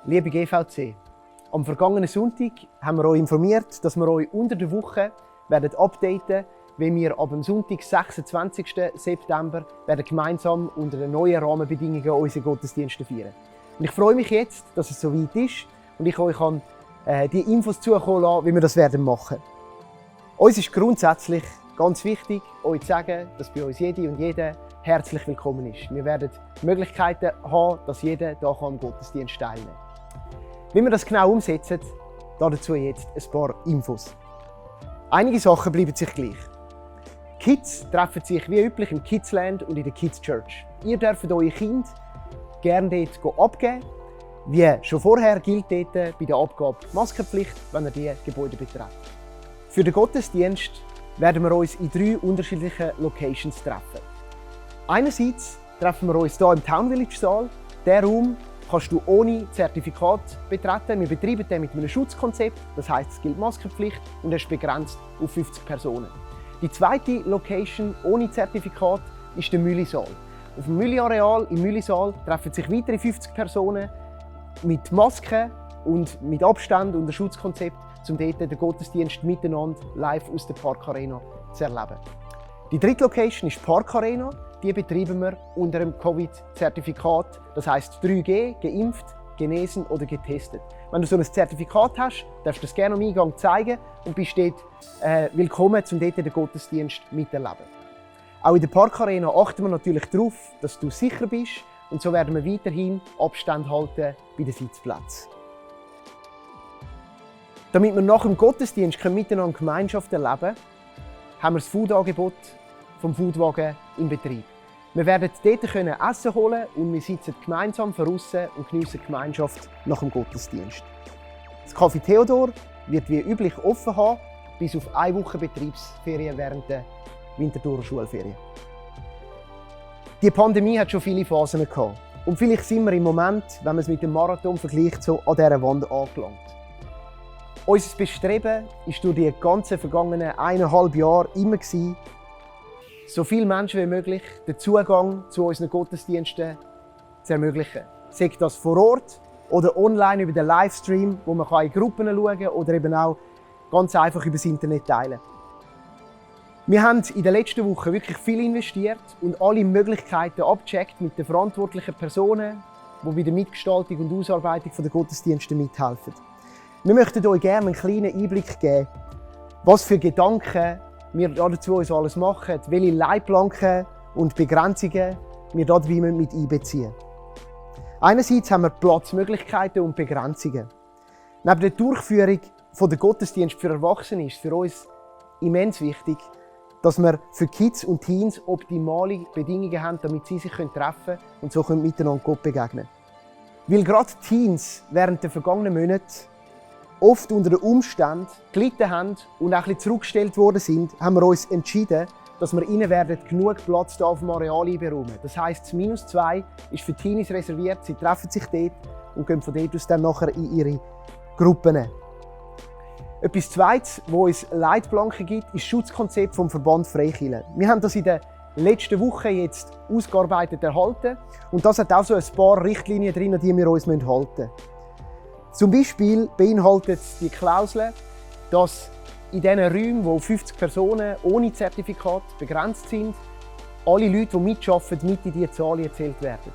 Liebe GVC, am vergangenen Sonntag haben wir euch informiert, dass wir euch unter der Woche updaten, wenn wir ab dem Sonntag, 26. September, gemeinsam unter den neuen Rahmenbedingungen unsere Gottesdienste feiern. Und ich freue mich jetzt, dass es soweit ist und ich euch die Infos zukommen lassen, wie wir das machen werden. Uns ist grundsätzlich ganz wichtig, euch zu sagen, dass bei uns jede und jeder herzlich willkommen ist. Wir werden Möglichkeiten haben, dass jeder hier am Gottesdienst teilnehmen kann. Wie wir das genau umsetzen, dazu jetzt ein paar Infos. Einige Sachen bleiben sich gleich. Kids treffen sich wie üblich im Kidsland und in der Kids Church. Ihr dürft eure Kinder gerne dort abgeben. Wie schon vorher gilt dort bei der Abgabe Maskenpflicht, wenn ihr die Gebäude betretet. Für den Gottesdienst werden wir uns in 3 unterschiedlichen Locations treffen. Einerseits treffen wir uns hier im Town Village Saal. Diesen Raum kannst du ohne Zertifikat betreten. Wir betreiben den mit einem Schutzkonzept, das heisst, es gilt Maskenpflicht und er ist begrenzt auf 50 Personen. Die zweite Location ohne Zertifikat ist der Müllisaal. Auf dem Mülliareal im Müllisaal treffen sich weitere 50 Personen mit Masken und mit Abstand und einem Schutzkonzept, um dort den Gottesdienst miteinander live aus der Parkarena zu erleben. Die dritte Location ist die Parkarena. Die betreiben wir unter einem Covid-Zertifikat, das heisst 3G, geimpft, genesen oder getestet. Wenn du so ein Zertifikat hast, darfst du das gerne am Eingang zeigen und bist dort willkommen, um dort den Gottesdienst miterleben. Auch in der Parkarena achten wir natürlich darauf, dass du sicher bist und so werden wir weiterhin Abstand halten bei den Sitzplätzen. Damit wir nach dem Gottesdienst miteinander Gemeinschaft erleben können, haben wir das Foodangebot vom Foodwagen in Betrieb. Wir werden dort Essen holen und wir sitzen gemeinsam draussen und geniessen die Gemeinschaft nach dem Gottesdienst. Das Café Theodor wird wie üblich offen haben, bis auf 1 Woche Betriebsferien während der Winterthurer Schulferien. Die Pandemie hat schon viele Phasen gehabt. Und vielleicht sind wir im Moment, wenn man es mit dem Marathon vergleicht, so an dieser Wand angelangt. Unser Bestreben war durch die ganzen vergangenen 1,5 Jahre immer, so viele Menschen wie möglich den Zugang zu unseren Gottesdiensten zu ermöglichen. Sei das vor Ort oder online über den Livestream, wo man in Gruppen schauen kann oder eben auch ganz einfach über das Internet teilen. Wir haben in den letzten Wochen wirklich viel investiert und alle Möglichkeiten abgecheckt mit den verantwortlichen Personen, die bei der Mitgestaltung und Ausarbeitung der Gottesdienste mithelfen. Wir möchten euch gerne einen kleinen Einblick geben, was für Gedanken wir dazu uns alles machen, welche Leitplanken und Begrenzungen wir dabei mit einbeziehen. Einerseits haben wir Platzmöglichkeiten und Begrenzungen. Neben der Durchführung der Gottesdienste für Erwachsene ist für uns immens wichtig, dass wir für Kids und Teens optimale Bedingungen haben, damit sie sich treffen können und so miteinander Gott begegnen können. Weil gerade Teens während der vergangenen Monate oft unter den Umständen gelitten haben und auch ein bisschen zurückgestellt worden sind, haben wir uns entschieden, dass wir ihnen genug Platz hier auf dem Areal einberäumen. Das heisst, das -2 ist für Teenies reserviert. Sie treffen sich dort und gehen von dort aus dann nachher in ihre Gruppen. Etwas Zweites, das uns Leitplanken gibt, ist das Schutzkonzept vom Verband Freikirchen. Wir haben das in den letzten Wochen jetzt ausgearbeitet erhalten und das hat auch so ein paar Richtlinien drin, an die wir uns halten müssen. Zum Beispiel beinhaltet die Klausel, dass in diesen Räumen, wo 50 Personen ohne Zertifikat begrenzt sind, alle Leute, die mitarbeiten, mit in diese Zahl gezählt werden.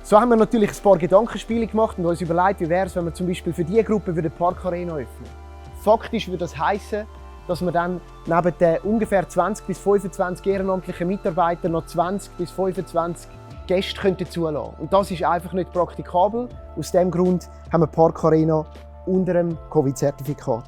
So haben wir natürlich ein paar Gedankenspiele gemacht und uns überlegt, wie wäre es, wenn wir zum Beispiel für diese Gruppe die Parkarena öffnen. Faktisch würde das heissen, dass wir dann neben den ungefähr 20 bis 25 ehrenamtlichen Mitarbeitern noch 20 bis 25 Gäste zulassen könnten. Und das ist einfach nicht praktikabel. Aus diesem Grund haben wir die Parkarena unter dem Covid-Zertifikat.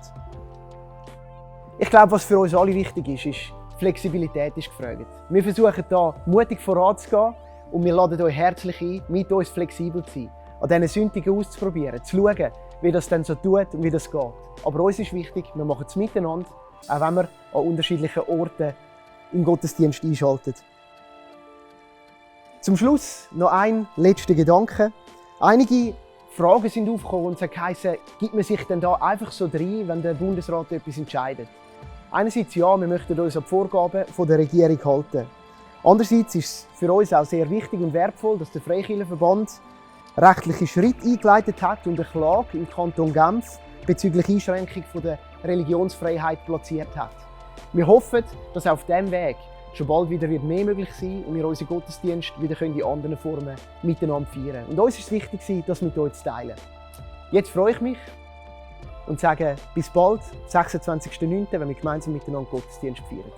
Ich glaube, was für uns alle wichtig ist, Flexibilität ist gefragt. Wir versuchen hier mutig voranzugehen und wir laden euch herzlich ein, mit uns flexibel zu sein, an diesen Sündigen auszuprobieren, zu schauen, wie das dann so tut und wie das geht. Aber uns ist wichtig, wir machen es miteinander, auch wenn wir an unterschiedlichen Orten im Gottesdienst einschalten. Zum Schluss noch ein letzter Gedanke. Einige Fragen sind aufgekommen und es heisst, gibt man sich denn da einfach so rein, wenn der Bundesrat etwas entscheidet? Einerseits ja, wir möchten uns an die Vorgaben der Regierung halten. Andererseits ist es für uns auch sehr wichtig und wertvoll, dass der Freikirchenverband rechtliche Schritte eingeleitet hat und eine Klage im Kanton Genf bezüglich Einschränkung der Religionsfreiheit platziert hat. Wir hoffen, dass auf diesem Weg schon bald wieder mehr möglich sein und wir unseren Gottesdienst wieder in anderen Formen miteinander feiern können. Und uns ist es wichtig, das mit euch zu teilen. Jetzt freue ich mich und sage bis bald, 26.09., wenn wir gemeinsam miteinander Gottesdienst feiern.